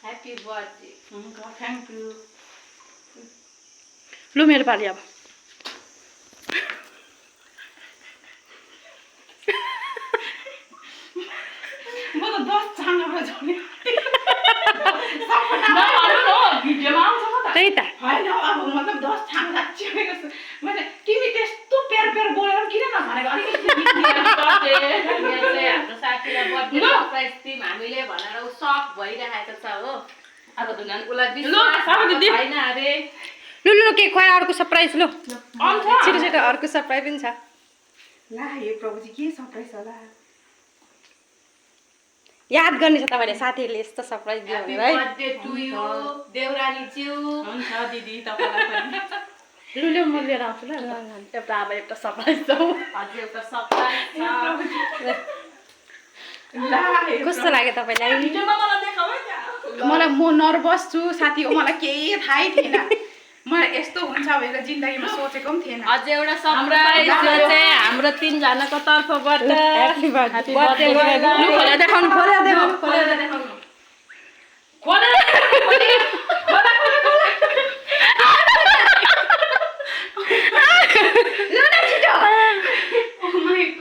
Happy birthday. Thank you. लु मेरो पाली अब म त 10 छानाबाट झोले भिडियोमा आउँछ त। त्यही त होइन अब मतलब 10 छाना चिनेको छु मैले। तिमी त्यस्तो प्यार प्यार बोलेर किन नभनेको अलिकति हाम्रो साथीलाई बर्थडे सरप्राइज दिम हामीले भनेर उ सक भइरहेको छ हो। अब दुनन उलाई विश्वास छैन अरे। लु लु के खोइ अर्को सरप्राइज लु आउँछ छिटो छिटो अर्को सरप्राइज पनि छ ला हे प्रभुजी के सरप्राइज होला। याद गर्ने छ तपाईँले साथीहरूले यस्तो सरप्राइज दियो ह्यापी भनेर है बर्थडे टु यु देउरानी ज्यू। हुन्छ दिदी तपाईँलाई पनि। लु लु म लिएर आउँछु ल एउटा अब एउटा सरप्राइज छ हजुर एउटा सरप्राइज छ। ला हे कस्तो लाग्यो तपाईँलाई भिडियोमा मलाई देखाऊ है त्यहाँ। मलाई म नर्भस छु साथी हो। मलाई केही थाहै थिएन। मलाई यस्तो हुन्छ भनेर जिन्दगीमा सोचेको पनि थिएन। अझै एउटा सरप्राइज जो चाहिँ हाम्रो 3 जनाको तर्फबाट ह्यापी बर्थडे बर्थडे लु खोलेर देखाउनु खोलेर देखाउनु खोलेर